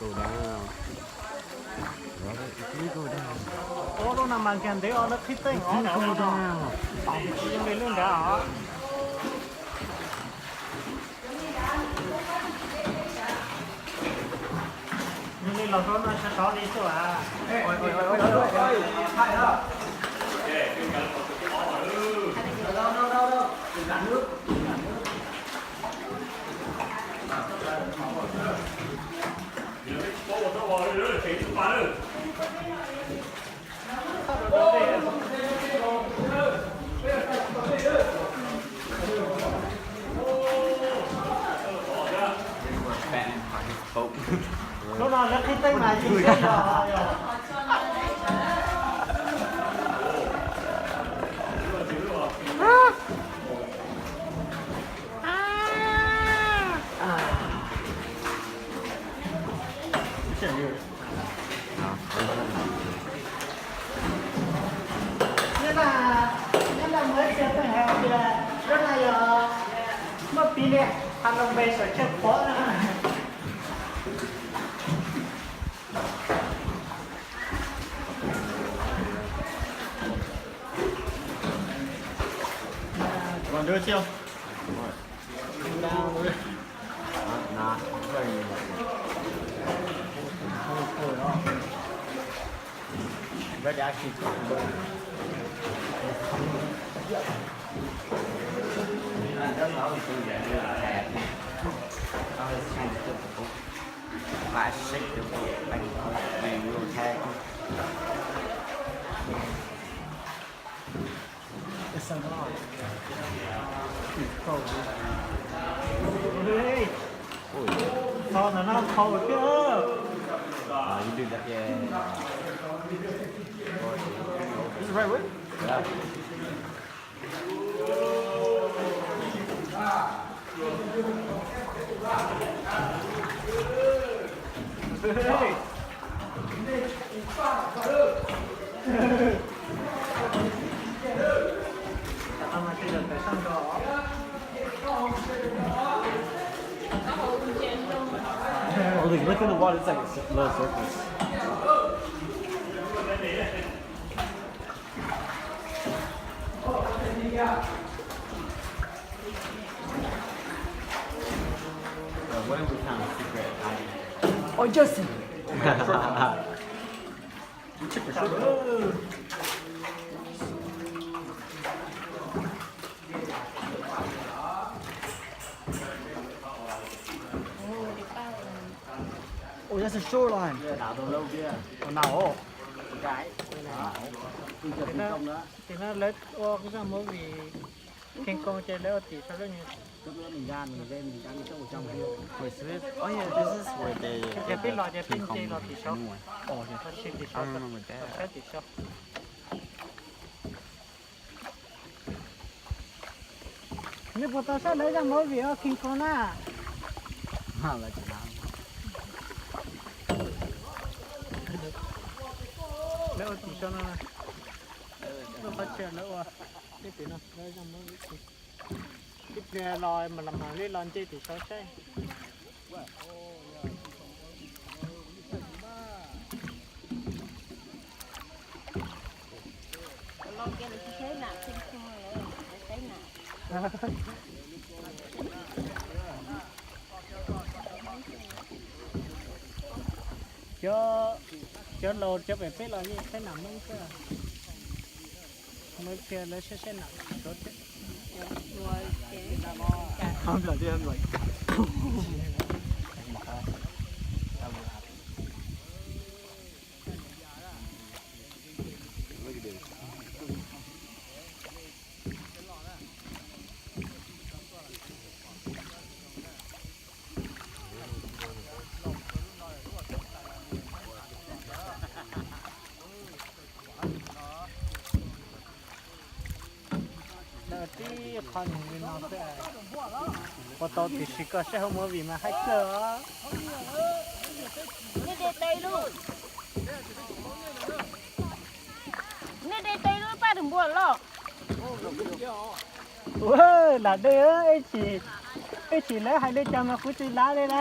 Go down. Brother, if you go down. Ub, lub no mas nkag ntev os, lawv qhib teeb os, no. Go down. Zoo li lub nrad os. Zoo li los rau no sab tod li xwb as. Hnub no lawv qhib teeb mas yeej siab zog. Nyob na, nyob na, muaj ib txhia pheej hais tias lub no yog muaj piv li Hanoi Bay saum tsawg pov na. Còn đứa chưa? Not, not very much. But actually, I was trying to put the book. If I shake the book, I can put it in real tag. It's a lot. It's cold. Ui. Tho ntawm no thaum thiab. Ah, you do that. Yeah. This is the right way? Yeah. Oh, look, look in the water. It's like a little circus. Uh, what if we found a secret hiding? Oh, Justin. We took the shortcut. Oh, that's a shoreline. Ua no, tim no lawv ua zaj movie King Kong ces lawv ua tim saum lub nyuag. Wait, so this, oh yeah, this is where they, ces peb los ces peb nce los tim saum, los sim tim saum, saib tim saum. Nej puas tau saib lawv zaj movie King Kong na? Lawv ua tim saum no, lub qhov chaw lawv ua, tej tim no lawv zaj movie. Ib pliag los mas los mam li los nce tim saum saib. Cov, cov laus cov pem peb los yeej saib nam Hmoob xwb. Muaj ib pliag lawv saib saib nam Suav thiab. Tib qho nyob li no xwb, ua tau tiam sis koj saib hauv movie mas haib kawg os. Nej de tes lub, nej de tes lub paj rwg npua los. Ua lam de, ib chim, ib chim lawv hais li cas mas kuv tsis lav li na.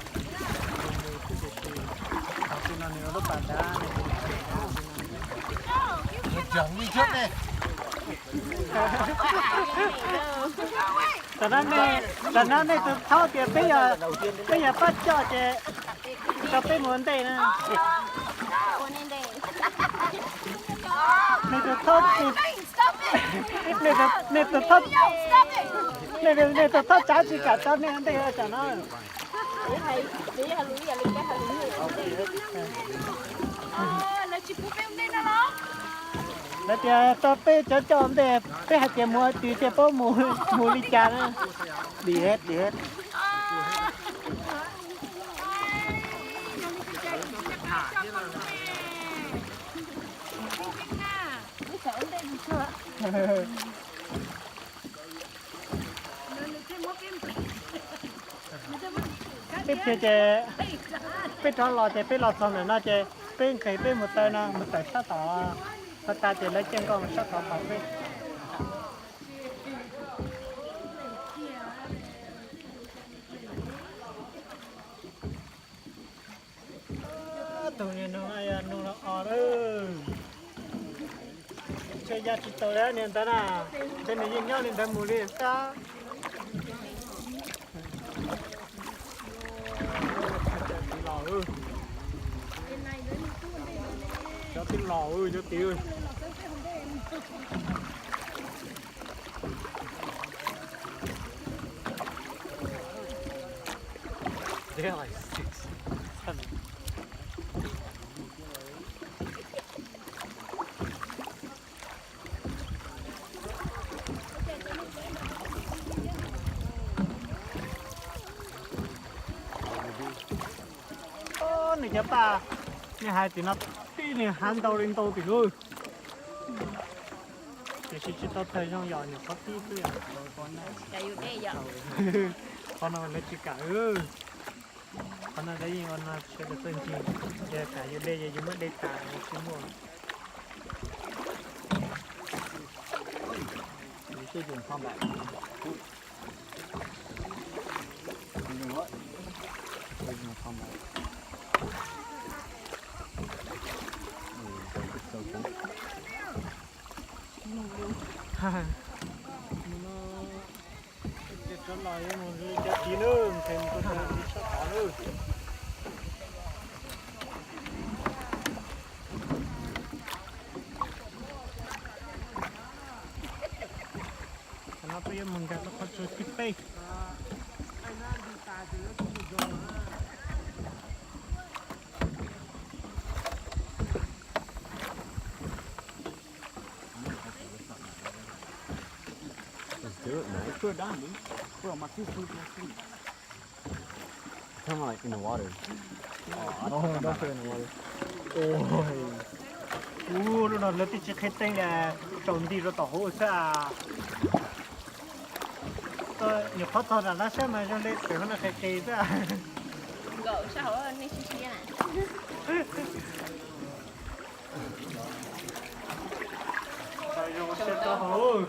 Tus mus xwb tiam sis thaum twg no nws ua lub pas dav nws tus mus tsev dav li no. Tam no nej, tam no nej tus thaub tias peb yog, peb yog pab coj ces tso peb mus ua ntej na. Nej tus thaub, nej tus thaub, nej tus thaub tsav tsis kam tso nej ua ntej tam no. Lawv tias tso peb cov coj ntej, peb hais tias mus ua twg thiaj paub mus, mus li cas na. Đi hết, đi hết. Peb khiav ces peb rov los ces peb los txog ntawm no ces peb nqis peb mus taw no, mus tawm sab tod, txog tas ces lawv caij nkoj mus sab tod tos peb. Tus niag noog no yog noog los os lawm. Ntshe ya tsis tau li niag ntawd na, ntshe nws yeej nyob li ntawd mus li xwb. Cov tib los, cov tib los, cov tib. They're like six, seven. Nws cov paj, nws hais tias no tib nws hav ntau li ntau tim lub. Tiam sis tsis tau tawg zoo yom, nyuam qhuav tib xwb yom. Qhov no lawv tsis kam. Qhov no lawv yeej ua no sawv daws txawj ncig, yog kam yus de ces yus muab de tas tsis muaj. Cov los yuav mus li cov tid lawm, nqes mus rau sab tod lawm. Qhov no peb yuav mus nkag rau qhov chaw thib peb. Let's do it, man. Put it down, dude. Bro, my feet too close to you. It's kind of like in the water. Oh, I don't put it in the water. Ua, lub no lawv twb tsis qhib teeb li, tsaus nti rau tom hauv xwb. Nyuam qhuav txog nram no saib mas zoo li pem hauv no qis qis xwb. Nkaum sab hauv nej sib siab na. Zoo siab rau hauv.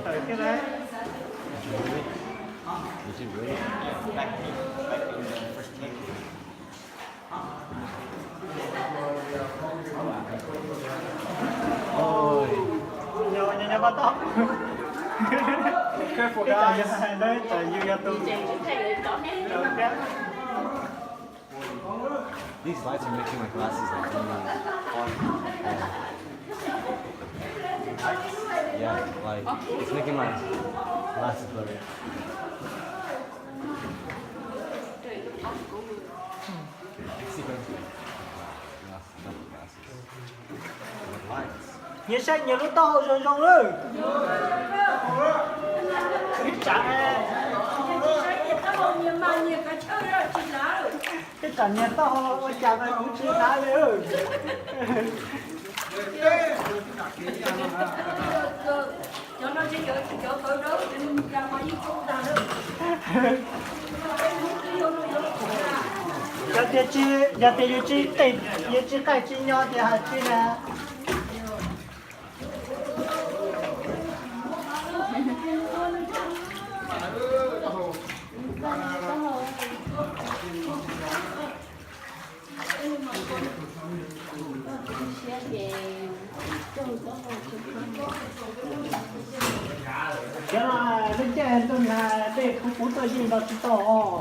Tawm thiab na. Is it really? Back, back in the first tank. Oi. Nyo, nyo, nyo, pas tau. Careful, guys. Ntawd tsam yus yog tus. These lights are making my glasses like really foggy. Yeah. Yeah, like it's making my glasses blurry. It's even. Yeah, double glasses. With lights. Nyias saib nyias lub taub hau zoo zoo lawm. Ib tsam, ib tsam nyias taub hau ua cas mas kuv tsis hnav li. Yog tias tsis, yog tias yus tsis, yus tsis qaij tsis nyo ces hais tsis na. Cov no lub caij ntuj nag dej puv puv tuaj yeej nto tsis tau os.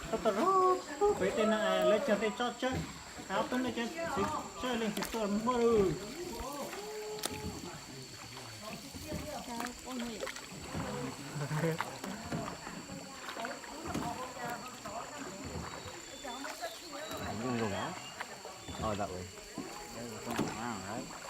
Tau tau pem tej no lawv cog tej tsob tsawb, ob tug no cov txiv tsawb leej twg tuaj muab lawm. Moving around, right?